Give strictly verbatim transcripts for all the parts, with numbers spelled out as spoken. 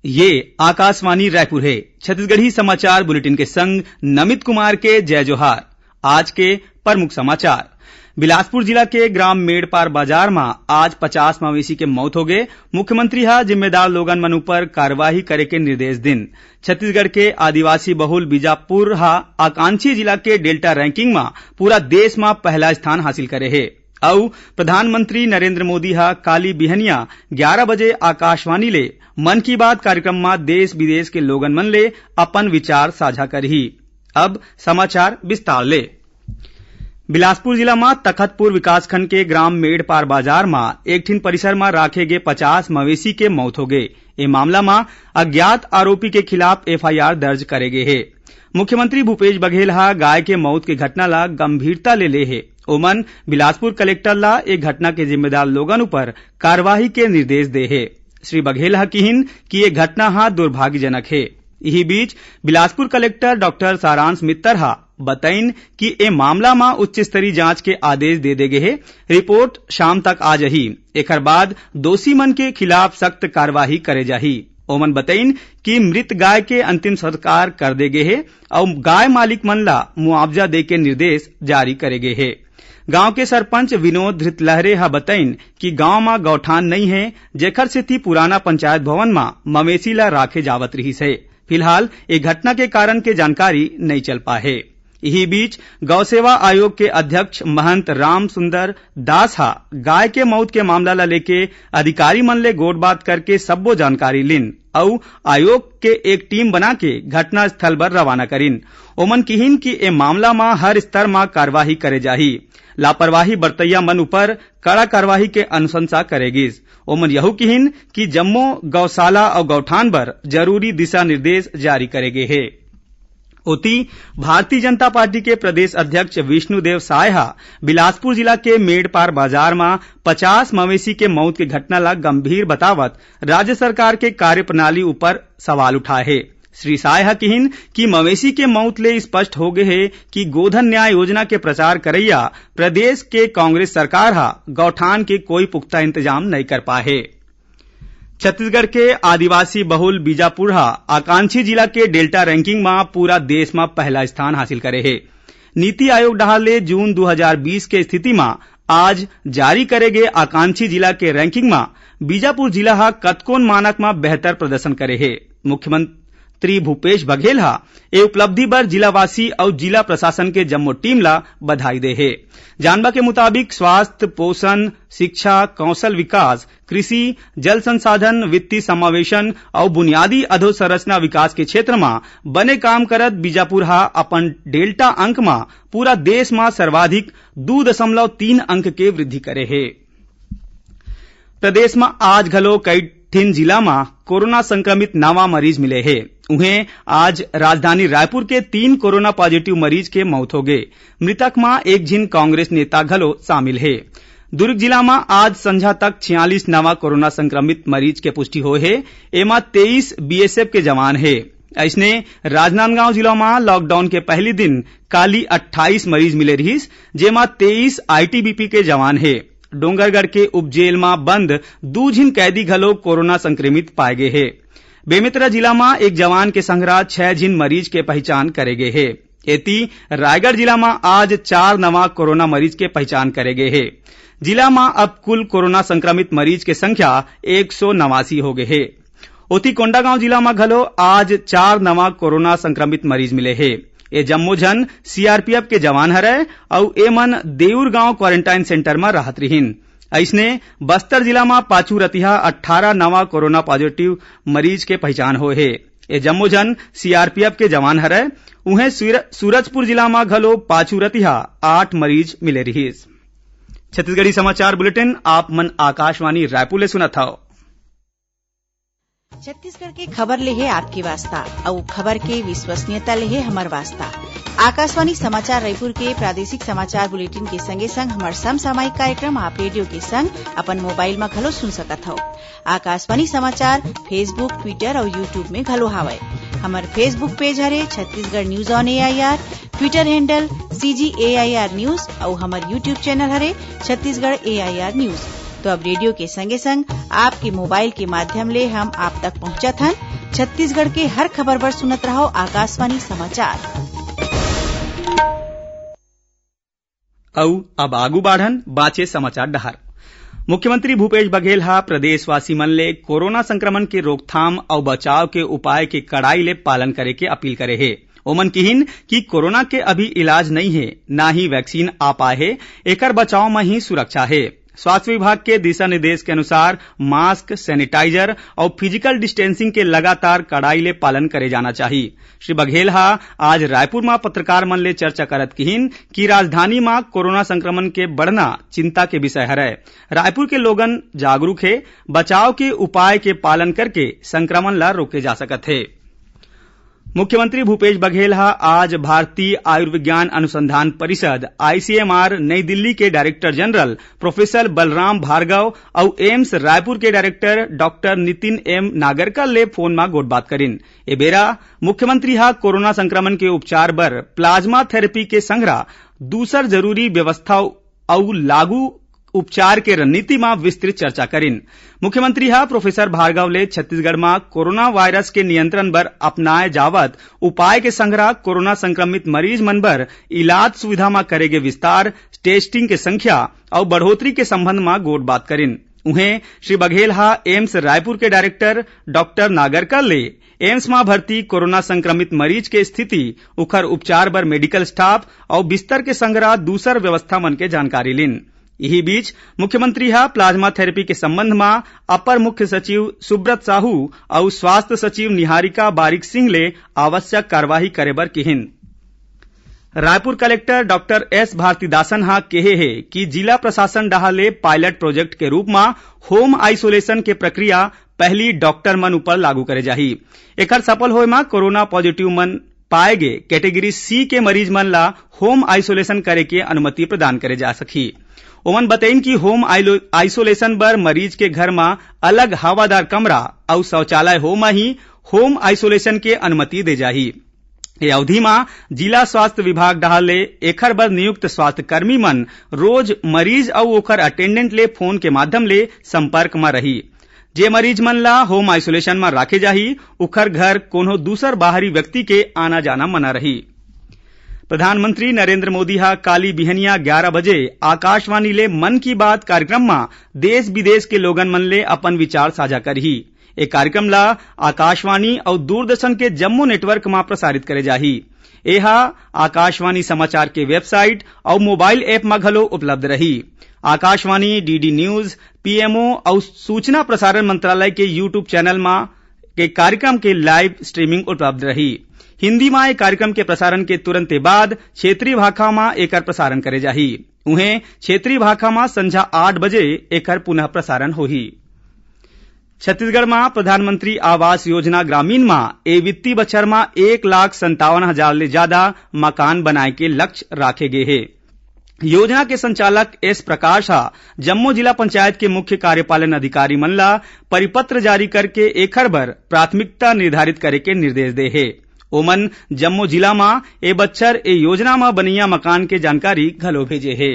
ये आकाशवाणी रायपुर हे। छत्तीसगढ़ी समाचार बुलेटिन के संग नमित कुमार के जय जोहार। आज के प्रमुख समाचार। बिलासपुर जिला के ग्राम मेड़पार बाजार म आज पचास मवेशी के मौत होगे। मुख्यमंत्री ह जिम्मेदार लोगन मन ऊपर कार्रवाई करे के निर्देश दिन। छत्तीसगढ़ के आदिवासी बहुल बीजापुर ह आकांक्षी जिला के डेल्टा रैंकिंग म पूरा देश म पहला स्थान हासिल करे हे। अउ प्रधानमंत्री नरेंद्र मोदी ह काली बिहनिया ग्यारा बजे आकाशवाणी ले मन की बात कार्यक्रम म देश विदेश के लोगन मन ले अपन विचार साझा करही। अब समाचार विस्तार ले। बिलासपुर जिला म तखतपुर विकासखंड के ग्राम मेड़पार बाजार म एक ठिन परिसर म राखे गे पचास मवेशी के मौत होगे। ए मामला म अज्ञात आरोपी के खिलाफ एफआईआर दर्ज करे गे हे। मुख्यमंत्री भूपेश बघेल ह गाय के मौत के घटना ला गंभीरता ले ले हे। ओमन बिलासपुर कलेक्टर ला ए घटना के जिम्मेदार लोगन ऊपर कार्रवाई के निर्देश दे हे। श्री बघेल ह किहिन कि ये घटना ह दुर्भाग्यजनक हे। इही बीच बिलासपुर कलेक्टर डॉक्टर सारांश मित्तर ह बतइन कि ए मामला म उच्च स्तरीय जांच के आदेश दे दे गे हे। रिपोर्ट शाम तक आ जही। एखर बाद दोषी मन के खिलाफ सख्त कार्रवाई करे जाही। ओमन बतइन कि मृत गाय के अंतिम संस्कार कर दे गे हे अउ गाय मालिक मन ला मुआवजा दे के निर्देश जारी करे गे हे। गांव के सरपंच विनोद धृतलहरे ह बतइन कि गांव म गौठान नइ हे, जेखर सेती पुराना पंचायत भवन म मवेशी ला राखे जावत रिहिस हे। फिलहाल ए घटना के कारण के जानकारी नइ चल पाए हे। इही बीच गौ सेवा आयोग के अध्यक्ष महंत राम सुंदर दास ह गाय के मौत के मामला ला लेके अधिकारी मन ले गोठबात करके सब्बो जानकारी लिन अउ आयोग के एक टीम बना के घटना स्थल बर रवाना करिन। ओमन किहिन कि ए मामला म हर स्तर म कार्रवाई करे जाही। लापरवाही बरतइया मन ऊपर कड़ा कार्रवाई के अनुशंसा करे गिस। ओमन यहू किहिन कि जम्मो गौशाला अउ गौठान बर जरूरी दिशा निर्देश जारी करे गे हे। ओती, भारतीय जनता पार्टी के प्रदेश अध्यक्ष विष्णुदेव साय ह बिलासपुर जिला के मेड़पार बाजार म पचास मवेशी के मौत के घटना ला गंभीर बतावत राज्य सरकार के कार्यप्रणाली ऊपर सवाल उठाए हे। श्री साय ह किहिन कि मवेशी के मौत ले स्पष्ट हो गे हे कि गोधन न्याय योजना के प्रचार करइया प्रदेश के कांग्रेस सरकार ह गौठान के कोई पुख्ता इंतजाम नइ कर पाए हे। छत्तीसगढ़ के आदिवासी बहुल बीजापुर ह आकांक्षी जिला के डेल्टा रैंकिंग म पूरा देश म पहला स्थान हासिल करे हे। नीति आयोग डहार ले जून दू हजार बीस के स्थिति म आज जारी करे गे आकांक्षी जिला के रैंकिंग म बीजापुर जिला ह कतकोन मानक म बेहतर प्रदर्शन करे हे। मुख्यमंत्री भूपेश बघेल ह ए उपलब्धि बर जिलावासी अउ जिला प्रशासन के जम्मो टीम ला बधाई दे हे। जानबा के मुताबिक, स्वास्थ्य, पोषण, शिक्षा, कौशल विकास, कृषि, जल संसाधन, वित्तीय समावेशन अउ बुनियादी अधोसंरचना विकास के क्षेत्र म बने काम करत बीजापुर ह अपन डेल्टा अंक म पूरा देश म सर्वाधिक दू दशमलव तीन अंक के वृद्धि करे हे। प्रदेश म आज घलो कई ठिन जिला म कोरोना संक्रमित नवा मरीज मिले हे। उहें, आज राजधानी रायपुर के तीन कोरोना पॉजिटिव मरीज के मौत होगे। मृतक म एक झिन कांग्रेस नेता घलो शामिल हे। दुर्ग जिला म आज संझा तक छियालीस नवा कोरोना संक्रमित मरीज के पुष्टि होए हे। एमा तेईस बीएसएफ के जवान हे। अइसने, राजनांदगांव जिला म लॉकडाउन के पहली दिन काली अट्ठाईस मरीज मिले रिहिस, जेमा तेईस आईटीबीपी के जवान हे। डोंगरगढ़ के उपजेल म बंद दू झिन कैदी घलो कोरोना संक्रमित पाए गे हे। बेमेतरा जिला म एक जवान के संघरा छह झिन मरीज के पहिचान करे गे हे। एती, रायगढ़ जिला म आज चार नवा कोरोना मरीज के पहिचान करे गे हे। जिला म अब कुल कोरोना संक्रमित मरीज के संख्या एक सौ नवासी हो गे हे। ओती, कोंडागांव जिला म घलो आज चार नवा कोरोना संक्रमित मरीज मिले हे। ए जम्मो झन सीआरपीएफ के जवान हरय अउ एमन देउर गांव क्वारंटाइन सेंटर म रहत रिहिन। अइसने, बस्तर जिला म पाछू रतिहा अट्ठारह नवा कोरोना पॉजिटिव मरीज के पहिचान होए हे। ए जम्मो झन सीआरपीएफ के जवान हरय। उहें, सूर-, सूरजपुर जिला म घलो पाछू रतिहा आठ मरीज मिले रिहिस। छत्तीसगढ़ी समाचार बुलेटिन आप मन आकाशवाणी रायपुर ले सुनत हव। छत्तीसगढ़ के खबर ले हे आपके वास्ता, अउ खबर के विश्वसनीयता ले हे हमर वास्ता। आकाशवाणी समाचार रायपुर के प्रादेशिक समाचार बुलेटिन के संगे संग हमर समसामयिक कार्यक्रम आप रेडियो के संग अपन मोबाइल म घलो सुन सकत हव। आकाशवाणी समाचार Facebook, Twitter अउ YouTube में घलो हावय। हमर Facebook पेज हरे Chhattisgarh news on AIR, Twitter handle CG AIR news अउ हमर YouTube चैनल हरे छत्तीसगढ़ एआईआर न्यूज। तो अब रेडियो के संगे संग आपके मोबाइल के माध्यम ले हम आप तक पहुंचत हन। छत्तीसगढ़ के हर खबर बर सुनत रहव आकाशवाणी समाचार। अउ अब आगू बाढ़न बाचे समाचार डहर। मुख्यमंत्री भूपेश बघेल ह प्रदेशवासी मन ले कोरोना संक्रमण के रोकथाम अउ बचाव के उपाय के कड़ाई ले पालन करे के अपील करे हे। ओमन किहिन कि कोरोना के अभी इलाज नइ हे, ना ही वैक्सीन आ पाए हे, एकर बचाव म ही सुरक्षा हे। स्वास्थ्य विभाग के दिशा निर्देश के अनुसार मास्क, सैनिटाइजर अउ फिजिकल डिस्टेंसिंग के लगातार कड़ाई ले पालन करे जाना चाही। श्री बघेल ह आज रायपुर म पत्रकार मन ले चर्चा करत किहिन कि राजधानी म कोरोना संक्रमण के बढ़ना चिंता के विषय हरय। रायपुर के लोगन जागरूक हे, बचाव के उपाय के पालन करके संक्रमण ल रोके जा सकत हे। मुख्यमंत्री भूपेश बघेल ह आज भारतीय आयुर्विज्ञान अनुसंधान परिषद, आईसीएमआर, नई दिल्ली के director general professor Balram Bhargava अउ एम्स रायपुर के director doctor Nitin M Nagarkar ले फोन म गोठबात करिन। ए बेरा मुख्यमंत्री ह कोरोना संक्रमण के उपचार बर प्लाज्मा थेरेपी के संघरा दूसर जरूरी व्यवस्था अउ लागू उपचार के रणनीति म विस्तृत चर्चा करिन। मुख्यमंत्री ह प्रोफेसर भार्गव ले छत्तीसगढ़ म कोरोना वायरस के नियंत्रण बर अपनाए जावत उपाय के संघरा कोरोना संक्रमित मरीज मन बर इलाज सुविधा म करे गे विस्तार, टेस्टिंग के संख्या अउ बढ़ोतरी के संबंध म गोठबात करिन। उहें, श्री बघेल ह एम्स रायपुर के डायरेक्टर डॉक्टर नागरकर ले एम्स म भर्ती कोरोना संक्रमित मरीज के स्थिति, उखर उपचार बर मेडिकल स्टाफ अउ बिस्तर के संघरा दूसर व्यवस्था मन के जानकारी लिन। इही बीच, मुख्यमंत्री ह प्लाज्मा थेरेपी के संबंध म अपर मुख्य सचिव सुब्रत साहू अउ स्वास्थ्य सचिव निहारिका बारिक सिंह ले आवश्यक कार्यवाही करे बर किहिन। Raipur collector doctor S Bharathidasan ह केहे हे कि जिला प्रशासन डहार ले पायलट प्रोजेक्ट के रूप म होम आइसोलेशन के प्रक्रिया पहिली डॉक्टर मन ऊपर लागू करे जाही। एखर सफल होय म कोरोना पॉजिटिव मन पाए गे कैटेगरी सी के मरीज मन ला होम आइसोलेशन करे के अनुमति प्रदान करे जा सकही। ओमन बतइन कि होम आइलो-, आइसोलेशन बर मरीज के घर म अलग हवादार कमरा अउ शौचालय हो म ही होम आइसोलेशन के अनुमति दे जाही। ए अवधि म जिला स्वास्थ्य विभाग डहार ले एखर बर नियुक्त स्वास्थ्य कर्मी मन रोज मरीज अउ ओखर अटेंडेंट ले फोन के माध्यम ले संपर्क म रही। जे मरीज मन ला होम आइसोलेशन म राखे जाही, उखर घर कोनो दूसर बाहरी व्यक्ति के आना जाना मना रही। प्रधानमंत्री नरेंद्र मोदी ह काली बिहनिया ग्यारा बजे आकाशवाणी ले मन की बात कार्यक्रम म देश विदेश के लोगन मन ले अपन विचार साझा करही। ए कार्यक्रम ला आकाशवाणी अउ दूरदर्शन के जम्मो नेटवर्क म प्रसारित करे जाही। एहा आकाशवाणी समाचार के वेबसाइट अउ मोबाइल ऐप म घलो उपलब्ध रही। आकाशवाणी, डीडी न्यूज, पीएमओ अउ सूचना प्रसारण मंत्रालय के YouTube चैनल म के कार्यक्रम के लाइव स्ट्रीमिंग उपलब्ध रही। हिंदी म ए कार्यक्रम के प्रसारण के तुरंते बाद क्षेत्रीय भाखा म एकर प्रसारण करे जाही। उहें, क्षेत्रीय भाखा म संझा आठ बजे एकर पुनः प्रसारण होही। छत्तीसगढ़ म प्रधानमंत्री आवास योजना ग्रामीण म ए वित्तीय बछर म एक लाख संतावन हजार ले जादा मकान बनाए के लक्ष्य राखे गे हे। योजना के संचालक एस प्रकाश ह जम्मो जिला पंचायत के मुख्य कार्यपालन अधिकारी मन ला परिपत्र जारी करके एखर बर प्राथमिकता निर्धारित करे के निर्देश दे हे। ओमन जम्मो जिला म ए बछर ए योजना म बनइया मकान के जानकारी घलो भेजे हे।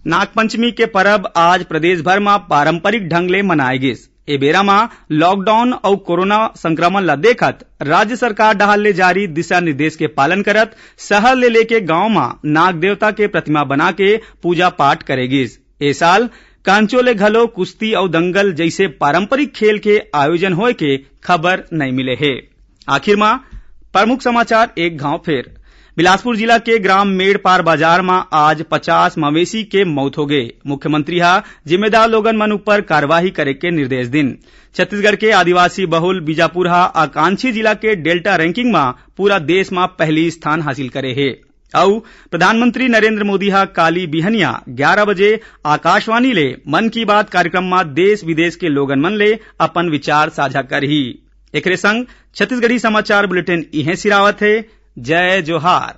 नागपंचमी के परब आज प्रदेश भर म पारंपरिक ढंग ले मनाए गिस। ए बेरा म लॉकडाउन अउ कोरोना संक्रमण ल देखत राज्य सरकार डहार ले जारी दिशा निर्देश के पालन करत शहर ले लेके गांव म नाग देवता के प्रतिमा बना के पूजा पाठ करे गिस। ए साल कांचो ले घलो कुश्ती अउ दंगल जइसे पारंपरिक खेल के आयोजन होय के खबर नइ मिले हे। आखिर म प्रमुख समाचार एक घांव फेर। बिलासपुर जिला के ग्राम मेड़पार बाजार म आज पचास मवेशी के मौत होगे। मुख्यमंत्री ह जिम्मेदार लोगन मन ऊपर कार्यवाही करे के निर्देश दिन। छत्तीसगढ़ के आदिवासी बहुल बीजापुर ह आकांक्षी जिला के डेल्टा रैंकिंग म पूरा देश म पहली स्थान हासिल करे हे। अउ प्रधानमंत्री नरेंद्र मोदी ह काली बिहनिया ग्यारा बजे आकाशवाणी ले मन की बात कार्यक्रम म देश विदेश के लोगन मन ले अपन विचार साझा करही। एकरे संग छत्तीसगढ़ी समाचार बुलेटिन इहें सिरावत हे। जय जोहार।